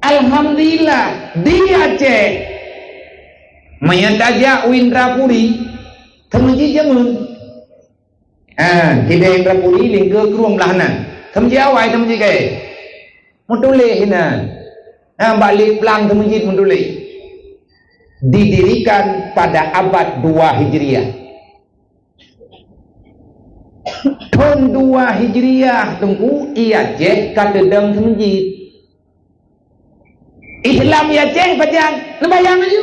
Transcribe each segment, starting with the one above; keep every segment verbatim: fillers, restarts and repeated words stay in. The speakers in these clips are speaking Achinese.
Alhamdulillah, di Aceh, meunyoe tajak u Indrapuri, teumeujieb jameun. Ha, sideh Indrapuri, lingkeue krueng blah nan. Teumeujieb awai, teumeujieb kayée. Meutuléh inan. Ha, bak liplang teumeujieb meutuléh. Didirikan pada abad dua Hijriah. Thon dua Hijriah, Teungku, i Aceh ka teudong teumeujieb. Islam i Aceh pajan, neubayang aju.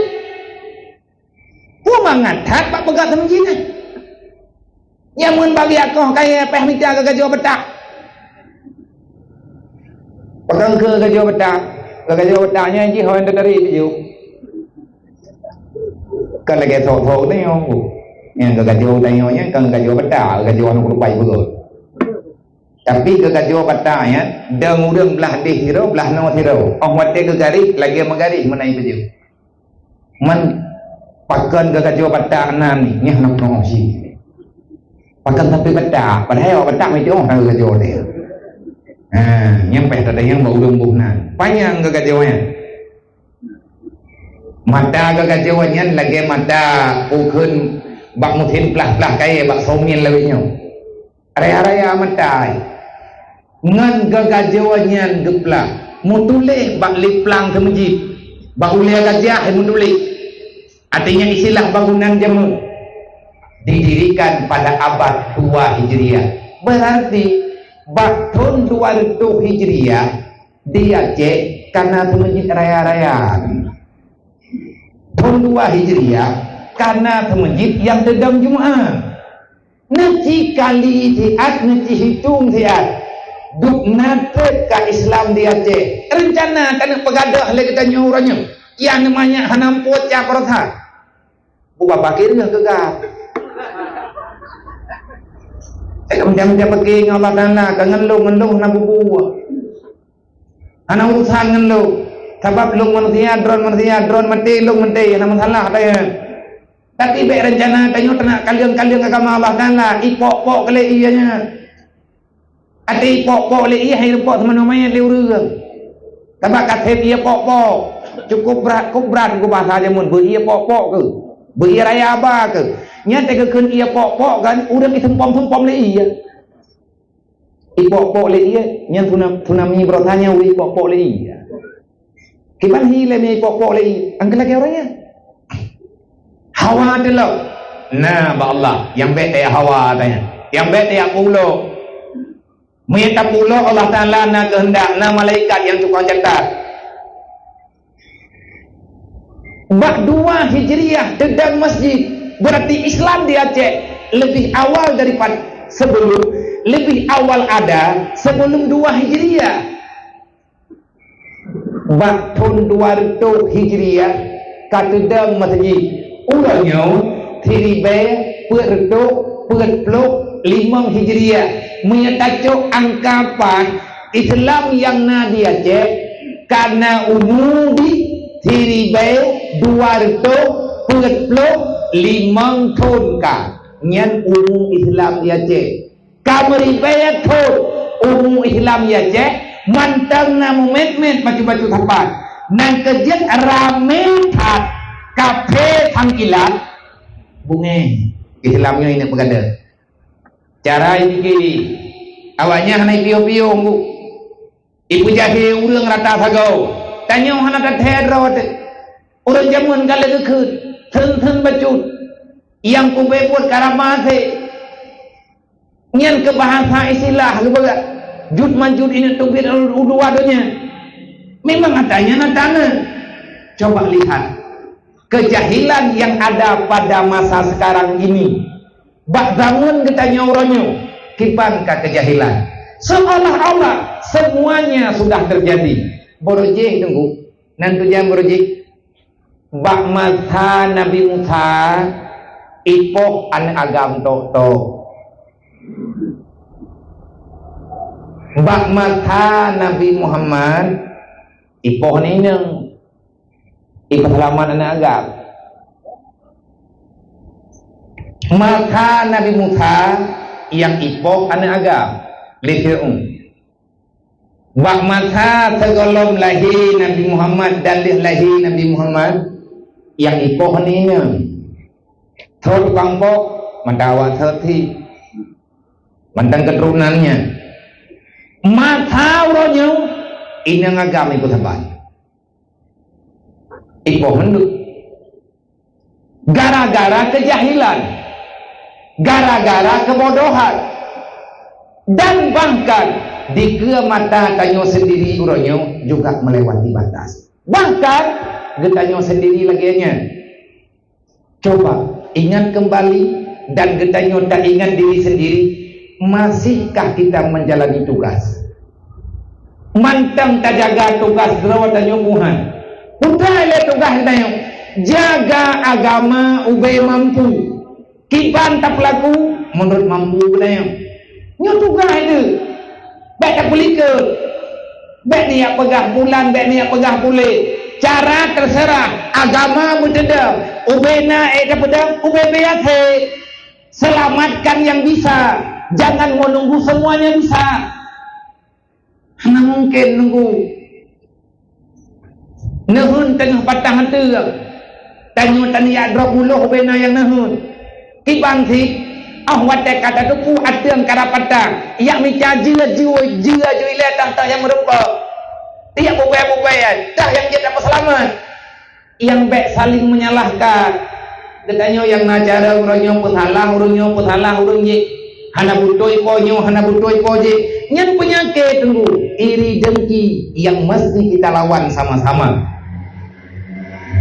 Peue mangat that bak peugah teumeujieb nyan. Nyan mun bagi akoh kayée pih mita geugajoe beutak. Pakon keu gajoe beutak? Geugajoe beutak nyan jih hôi teutarek aju. Kan lagée sok-sok ni, oh. Nyang geugajoe tanyoe nyan kan gajoe beutak, gajoe aneuk rupai beurot. Tapi geugajoe beutak nyan, dong ureuëng blah deh sidroe, blah noe sidroe. Oh watée geugaréh, lagée meugaréh meunan peujeuet. Man pakon geugajoe beutak nan nyan, nyan hana peunoh sie. Pakon sampai beutak, padahai awak beutak meucue hana geugajoe teuh. Ha, nyang payah tatanyong bak ureuëng boh nan. Panyang geugajoe nyan. Mata geugajoe nyan lagée mata ukheun bak musém plah-plah kayée bak somin lawét nyoe. Raya-raya mata. Ngon geugajoe nyan geuplah, meutuléh bak liplang teumeujieb, bak ulée gajah meutuléh. Artinya istilah bangunan jameun didirikan pada abad dua Hijriah. Berarti bak thon dua reutôh Hijriah di Aceh kana teumeujieb raya-raya. Thon dua Hijriah kana teumeujieb nyang teudong Jumat. Neuci kali siat, neuci hitong siat. Dub na treb ka Islam di Aceh. Rencana ka neuk peugadôh lé geutanyoe uroe nyoe. Nyang manyak hana muphom cak peurasa. Buka pakir nyoe keu gab. Eh, macam-macam pakir ngon Allah Taala, ka ngon lôn, ngon lôn hana bubuet. Hana urusan ngon lôn. Sabab lôn manusia, droen manusia, droen maté, lôn maté, hana masalah, katanya. Tapi bék rencana tanyoe teunak kaleueng-kaleueng agama Allah Taala, ipok-pok keu lé ié nyan. Até ipok-pok lé ié, hai reupok seumanoe manyét lé ureuëng. Sabab ka sép ié pok-pok. Cukup brat, cukup brat keu basa jameun, beu ié pok-pok keu. Beu ié raya ba keu. Nyan teugeukheun ié pok-pok kan, ureuëng iseumpom-seumpom lé ié. Ipok-pok lé ié, nyan tsunam-, tsunami beurosanya wéh ipok-pok lé ié. Kiban hi lé mi ipok-pok lé ié, angkeu lagée ureuëng nyan. Hawa teulok. Na bak Allah, nyang bék taya hawa tanya. Nyang bék taya pulo. Meunyo tapulo Allah Taala na keuheundak, na malaikat nyang tukang catat. Bak dua Hijriah teudong masjid, berarti Islam di Aceh lebih awal daripada sebelum, lebih awal ada sebelum dua Hijriah. Bak thon dua reutôh Hijriah ka teudong masjid. Uroe nyoe siribée peuet reutôh peuet ploh limong Hijriah. Meunyo tacok angka paih Islam nyang na di Aceh, ka na umu di siribée dua reutôh peuet ploh limong thon ka. Nyan umu Islam di Aceh. Ka meuribée thon umu Islam di Aceh, mantong na mumet-met bacut-bacut sapat. Nyang keujeuet ramé that kaphé sangkilat bungéh. Islam nyoe ineuk peugadôh. Cara jipike, awaknyan hana ipiôh-piôh, Bu. Ipeujahé ureuëng rata sagoe. Tanyoe hana tathée droe teuh. Ureuëng jameun ka lheueh geukheun, theun-theun bacut. Nyang kubée buet karama seh. Nyan keu bahasa istilah geupeugah, jut manjut ineuk teubiet u luwa donya. Memang ata nyan ata na. Coba lihat kejahilan yang ada pada masa sekarang ini. Bak zaman geutanyoe uroe nyoe, kiban ka keujahilan. Seolah-olah semuanya sudah terjadi. Borojih tunggu. Nan tujuan borojih. Bak masa Nabi Musa, ipoh aneuëk agam tok-tok. Bak masa Nabi Muhammad, ipoh nineng. Ipeuseulamat aneuëk agam. Masa Nabi Musa nyang ipoh aneuëk agam lé Fir'aun. Bak masa sigohlom lahé Nabi Muhammad dan lheueh lahé Nabi Muhammad, nyang ipoh ni nyan. Thot tukang poh, mata awak thot hi. Mantong keuturunannya. Masa uroe nyoe, inong agam ipeusaban. Ipoh mandum. Gara-gara keujahilan, gara-gara keubodohan, dan bahkan dikeue mata tanyoe sendiri uroe nyoe juga melewati batas. Bahkan geutanyoe sendiri lagée nyan. Coba ingat kembali dan geutanyoe taingat diri sendiri, masihkah kita menjalani tugas? Mantong tajaga tugas droe tanyoe buhan. Peue lé tugas tanyoe? Jaga agama ubé mampu. Kiban tapeulaku meunurot mampu geutanyoe. Nyoe tugas teuh. Bék tapeulikot. Bék neujak peugah bulan, bék neujak peugah buleuen. Cara terserah, agama meuteudong. Ubé na ék tapeudong, ubé biasa. Selamatkan yang bisa, jangan menunggu semuanya bisa. Hana mungken nunggu. Neuheun teungoh patah ateueng. Tanyoe taniyak droe puluh bena nyang neuheun. Kiban sit, oh watée ka tateupeue ateueng ka rap patah, yak mita jeuet jui, jeuet jui lé tang-tang nyang meurumpok. Tiyak bubée-bubée, tah nyang jeuet tapeuseulamat. Nyang bék saling menyalahkan. Geutanyoe nyang na cara ureuëng nyoe peusalah, ureuëng nyoe peusalah, ureuëng jih hana beutôi po nyoe, hana beutôi po jih. Nyan peunyakét teungku, iri dengki yang mesti kita lawan sama-sama.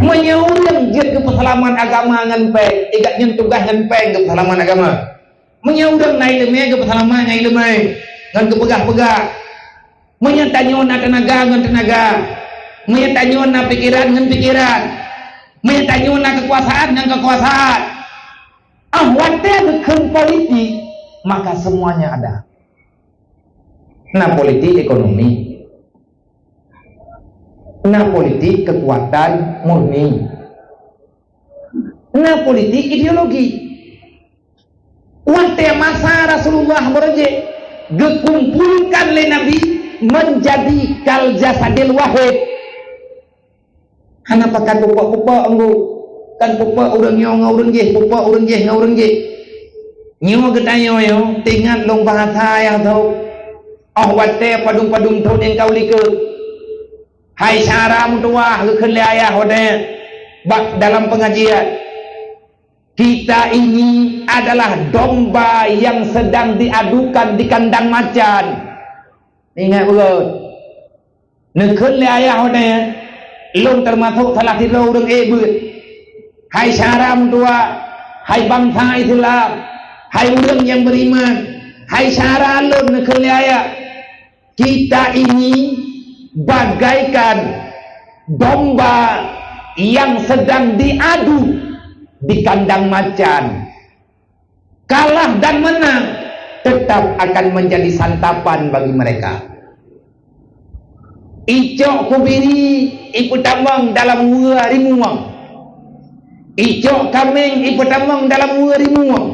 Meunyoe ureuëng jeuet geupeuseulamat agama ngon péng, igat nyan tugaih ngon péng geupeuseulamat agama. Meunyoe ureuëng na iéleumé geupeuseulamat ngon iéleumé, ngon geupeugah-peugah. Meunyoe tanyoe na teunaga ngon teunaga, meunyoe tanyoe na pikeran ngon pikeran, meunyoe tanyoe na keukuasaan ngon keukuasaan, ah watée geukheun politik, maka semuanya ada. Na politik ekonomi, na politik kekuatan murni, na politik ideologi. Watée masa Rasulullah beureujeuk, geukumpulkan lé Nabi menjadi kal jasadil wahid. Hana pakat pupok-pupok enggu, kan pupok ureuëng nyoe ngon ureuëng jih, pupok ureuëng jih ngon ureuëng jih. Nyoe geutanyoe nyoe, teuingat lôn bahasa nyang tho. Oh watée padum-padum thon nyang ka u likot. Hai syara meutuwah geukheun lé ayah watée bak dalam pengajian. Kita ini adalah domba yang sedang diadukan di kandang macan. Ingat beutôi. Neukheun lé ayah watée, lôn teumasok salah sidroe ureuëng ék beuet. Hai syara meutuwah, hai bansa Islam, hai ureuëng nyang beriman, hai syara lôn neukheun lé ayah. Kita ini bagaikan domba yang sedang diadu di kandang macan. Kalah dan menang tetap akan menjadi santapan bagi mereka. Icok kubiri ipeutamong dalam weue rimueng. Icok kaméng ipeutamong dalam weue rimueng.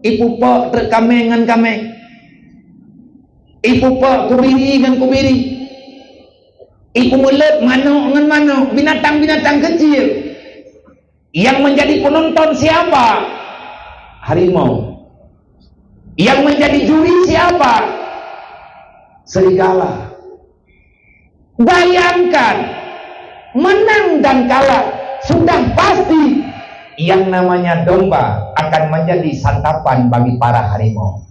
Ipupok treuk kaméng ngon kaméng. Ipupok kubiri ngon kubiri. Ipeumeulet manok ngon manok, binatang-binatang kecil. Yang menjadi penonton siapa? Harimau. Yang menjadi juri siapa? Serigala. Bayangkan, menang dan kalah sudah pasti yang namanya domba akan menjadi santapan bagi para harimau.